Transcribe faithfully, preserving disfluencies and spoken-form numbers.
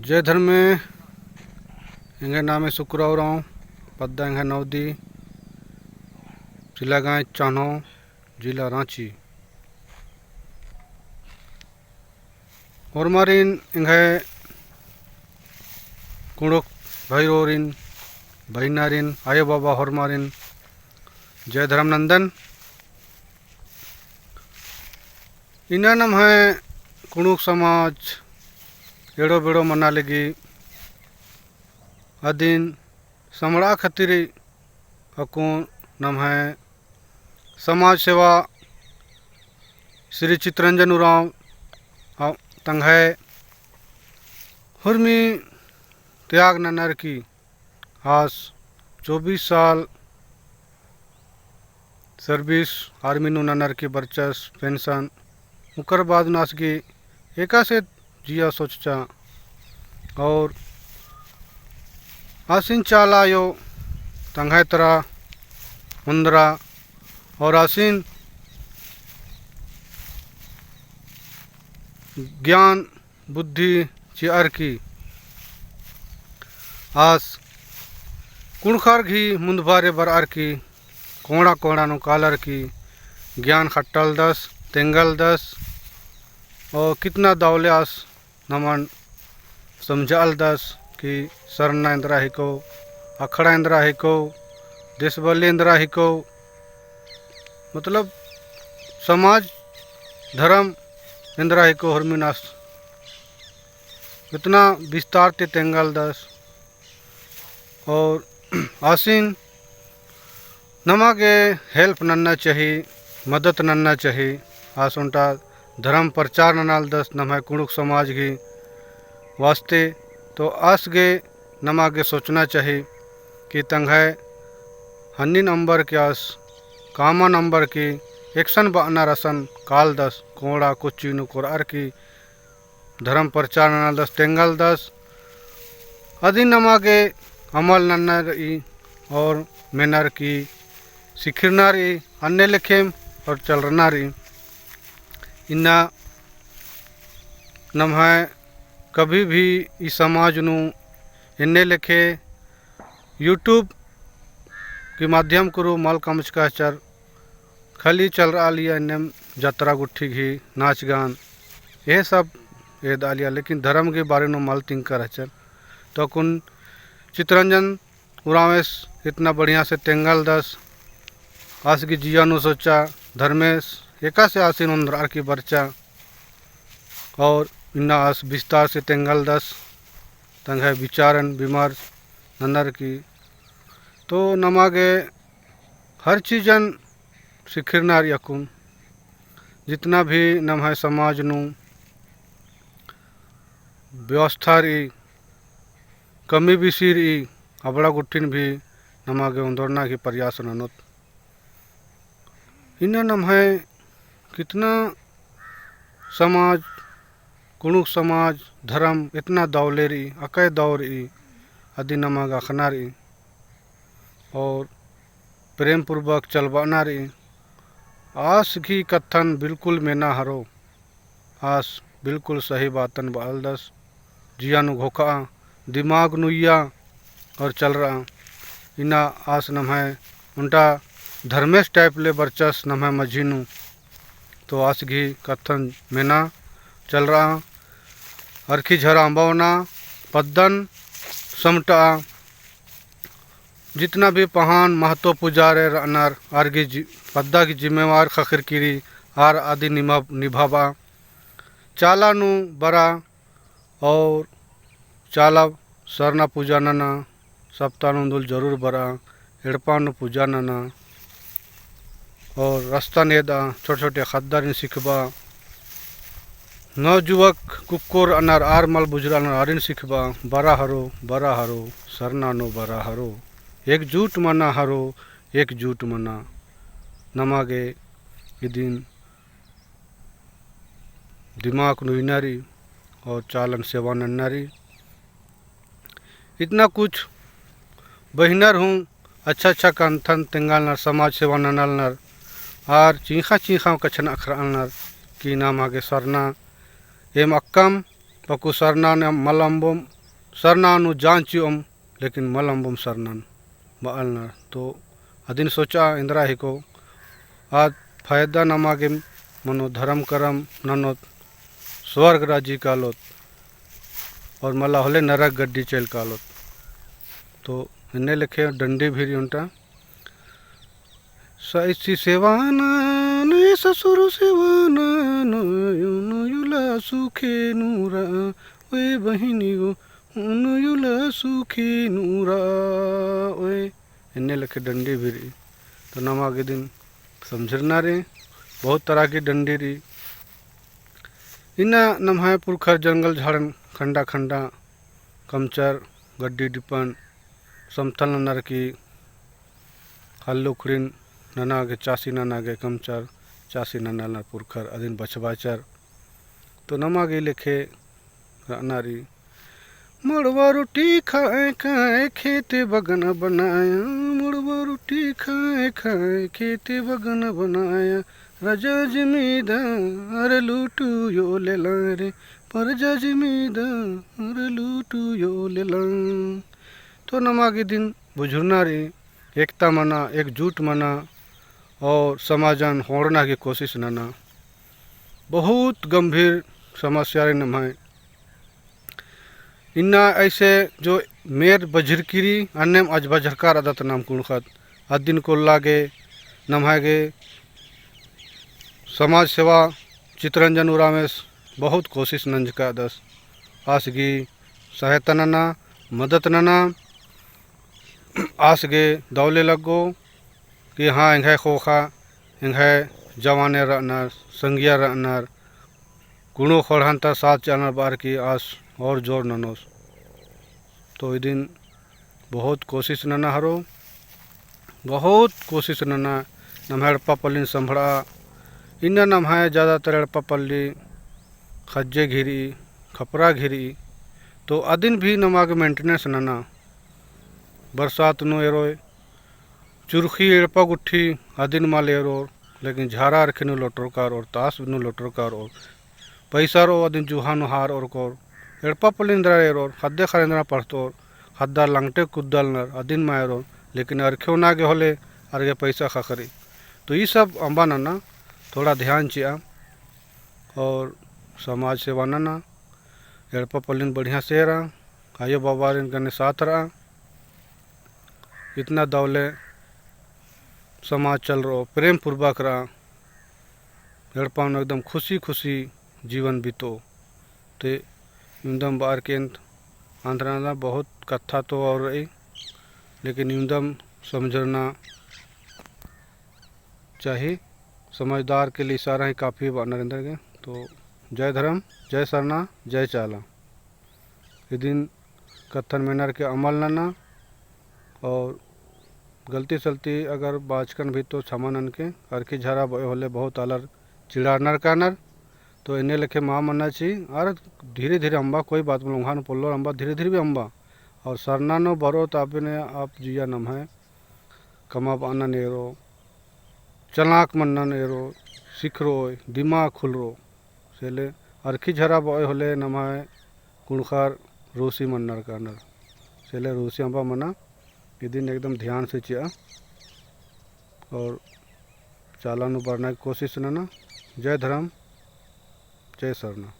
जय धर्मे। एंग्है नामे सुकरा उराँव, पद्दा एंग्है नौदी, चिलागाँय चान्हो, जिला राँची। होरमारिन एंग्है कुँड़ुख़ भइरोरिन, बहिनारिन, आयो बाबा होरमारिन जय धर्म नन्दन। इन्ना नम्है कुँड़ुख़ समाज एड़ो बेड़ो मना लगी। अदिन समड़ा खतिरी अक्कुन नम्है समाज सेवा श्री चितरंजन उराँव तंग्है हुरमी त्याग ननर की आस चौबीस साल service army नू ननर की बरचस pension। उकर बाद नू आस गे एकासे जिया सोचचा और आसिन चाला आयो तंग्है तरा ओन्द्रा और आसिन ज्ञान बुद्धि चिअर की आस कुँड़ुख़र गही मुन्दभारे बरअर की कोंड़ा कोंड़ा नू कालर की ज्ञान खट्टलदस, तेंगलदस और कितना दौले आस नमन समझालदस कि सरना एन्दरा हिको, अखड़ा एन्दरा हिको, देशबली एन्दरा हिको, मतलब समाज धर्म एन्दरा हिको हुरमिन आस इतना विस्तार ती तेंगलदस। और आसिन नमा गे help नन्ना चाही, मदद नन्ना चाही। आस ओन्टा धर्म प्रचार ननालदस नम्है कुँड़ुख़ समाज गही वास्ते। तो आस गे नमा गे सोचना चाही कि तंग्है हन्निन अम्बर की आस कामन अम्बर की एकसन बअनर असन कालदस कोंड़ा कोच्ची नू कोरअर की धर्म प्रचार ननालदस, तेंगलदस। अदिन नमा गे अमल नन्ना रई और मेनर की सिखिरना रई, अन्ने लेखेम और चलरना रई। इन्ना नम्है कभी भी ई समाज नू एन्ने लेखे YouTube की माध्यम कुरु मल कमचका चर खाली चलरआ लिया एन्नेम जतरा गुट्ठी गही नाच गान, यह सब एदआ लिया, लेकिन धर्म के बारे नू मल तिंकर रहचर। तो अक्कुन चितरंजन उराँवेस इतना बढ़िया से तेंगलदस, आस गही जिया नू सोचा, धर्मेस एकासे आसिन ओन्द्रअर की बरचा, और इन्ना आस विस्तार से तेंगलदस, तंग्है विचारन विमर्श ननर की। तो नमा गे हर चीजन सिखिरना रई अक्कुन, जितना भी नम्है समाज नू व्यवस्था रई, कमी बेसी रई, अबड़ा गुट्ठिन भी नमा गे ओन्दरना की प्रयास ननोत। इन्ना नम्है कितना समाज, कुँड़ुख़ समाज, धर्म इतना दौले रई, अकय दौ रई, अदिन नमा गे अख़ना रई। और प्रेम पूर्वक चलबअना रई। आस गही कत्थन बिल्कुल मेना हरो। आस बिल्कुल सही बातन बआलदस। जिया नू घोखआ, दिमाग नू उइया और चलरआ। इन्ना आस नम्है ओन्टा धर्मेस type ले बरचस नम्है मझी नू। तो आस गही कत्थन मेना चलरआ, अरखी झरा अम्बवना, पद्दन समटआ, जितना भी पहान महतो पुजारे रअनर, आर गही जि-, पद्दा गही जिम्मेवार ख़क्खरकी रई, आर अदिन निभा-, निभाबआ। चाला नू बरआ और चाला सरना पूजा नना, सप्ताह नू उन्दुल जरूर बरआ, एड़पा नू पूजा नना, और रस्ता नेदआ, छोटे छोटे ख़द्दारिन सिखबआ, नवजुवक कुक्कोर रअनर आर मल बुझुरआ लगनर आरिन सिखबआ, बरआ हरो, बरआ हरो, सरना नू बरआ हरो, एकजुट मना हरो, एकजुट मना। नमा गे इदिन दिमाग नू उइना रई और चालन सेवा नन्ना रई। इतना कुछ बहिनर हूँ अच्छा अच्छा कत्थन तेंगालनर, समाज सेवा ननालनर, आर चींख़ा चींख़ा कछनखरआलनर कि नमा गे सरना एम अक्कम, पक्कु सरना नू मल अम्बोम, सरना नू जान चिओम, लेकिन मल अम्बोम सरनन बअलनर। तो अदिन सोचा एन्दरा हिको, आद फायदा नमा गे मनो धरम करम ननोत स्वर्ग राजी कालोत और मला होले नरक गड्डी चइल कालोत। तो एन्ने लेखे डंडी भीरी ओन्टा सइसी सेवा ननोय ससुर सेवा ननोय, उनुयुला सुखे नू रआ, ओय बहिनी गो, उनुयुला सुखे नू रआ, ओय। एन्ने लेखे डंडी भीरी। तो नमा गे इदिन समझरना रई, बहुत तरह की डंडी रई। इन्ना नम्है पुरखर जंगल झाड़न खंडा खंडा कमचर गड्डी डिपन समथल ननर की हल्लो उखड़िन नना गे चासी नना गे कमचर चासी नना नर पुरखर अदिन बछबाचर। तो नमा गे लेखे रअना रई। मड़वा रोटी खाए खाए खेते बगन बनाया, मड़वा रोटी खाए खाए खेते बगन बनाया, राजा जमींदार लूटु यो लेला रे, परजा जमींदार लूटु यो लेला। तो नमा गे इदिन बुझुरना रई, एकता मना, एकजुट मना और समाजन होड़ना की कोशिश नना। बहुत गंभीर समस्या रई नम्है। इन्ना ऐसे जो मेर बझरकी रई, अन्नेम अज बझरका रअदत नाम कुँड़ुख़त। अदिन कोल्ला गे नम्है गे समाज सेवा चितरंजन उराँवस बहुत कोशिश नंजकादस। आस गही सहायता नना, मदत नना, आस गे दव ले लग्गो कि हाँ, एंग्है ख़ोख़ा, एंग्है जवाने रअनर, संगिया रअनर, कुँड़ुख़ ख़ोंड़हन ता साथ चिअनर बअर की आस और जोर ननोस। तो इदिन बहुत कोशिश नना हरो, बहुत कोशिश नना, नम्है एड़पा पल्लिन संभड़ा। इन्ना नम्है ज्यादातर एड़पा पल्ली खज्जे घिरी, खपरा घिरी, तो अदिन भी नमा गे maintenance नना। बरसात नू एरोय, चुरखी एड़पा गुट्ठी अदिन मल एरोर, लेकिन झारा अरखी नू लोटरका रओर, तास नू लोटरका रओर, पैसा रओ अदिन जुहा नू हारओर कोर, एड़पा पल्ली एन्दरा एरोर, ख़द्दे ख़र्रा एन्दरा पढ़तओर, ख़द्दर लंगटे कुद्दलनर, अदिन मल एरोर, लेकिन अरखी ओना गे होले, आर गे पैसा ख़क्खरी। तो ई सब अम्बा नना, थोड़ा ध्यान चिआ और समाज सेवा नना, एड़पा पल्लिन बढ़िया से रआ, आयो बाबारिन गने साथ रआ। इतना दव ले समाज चल रओ, प्रेम पूर्वक रआ, एड़पा नू एकदम खुशी खुशी जीवन बितओ। ते इवंदम बअर की एन आंदरा बहुत कत्था तो और रई, लेकिन इवंदम समझरना चाही। समझदार के लिए इशारा ही काफी बअनर एन्देर गे। तो जय धर्म, जय सरना, जय चाला। इदिन कत्थन मेनर के अमल नना और गलती सलती अगर बाचकन भी तो क्षमा ननके। अरखी झरा बओय होले बहुत आलर चिड़ारनर कानर, तो एन्ने लेखे मा मन्ना ची। आर धीरे धीरे अम्बा, कोई बात मल, ओंघा नू पोल्लोर अम्बा, धीरे धीरे भी अम्बा। और सरना नू बरओ तो अपने आप जिया नम्है कमाबअनन एरो, चलाक मन्नन एरो, सिखरओय, दिमाग खुलरओ। सेले अरखी झरा बओय होले नम्है कुँड़ुख़र रूसी मन्नर कानर। सेले रूसी अम्बा मना, इदिन एकदम ध्यान से चिआ और चाला नू बरना की कोशिश नना। जय धर्म, जय सरना।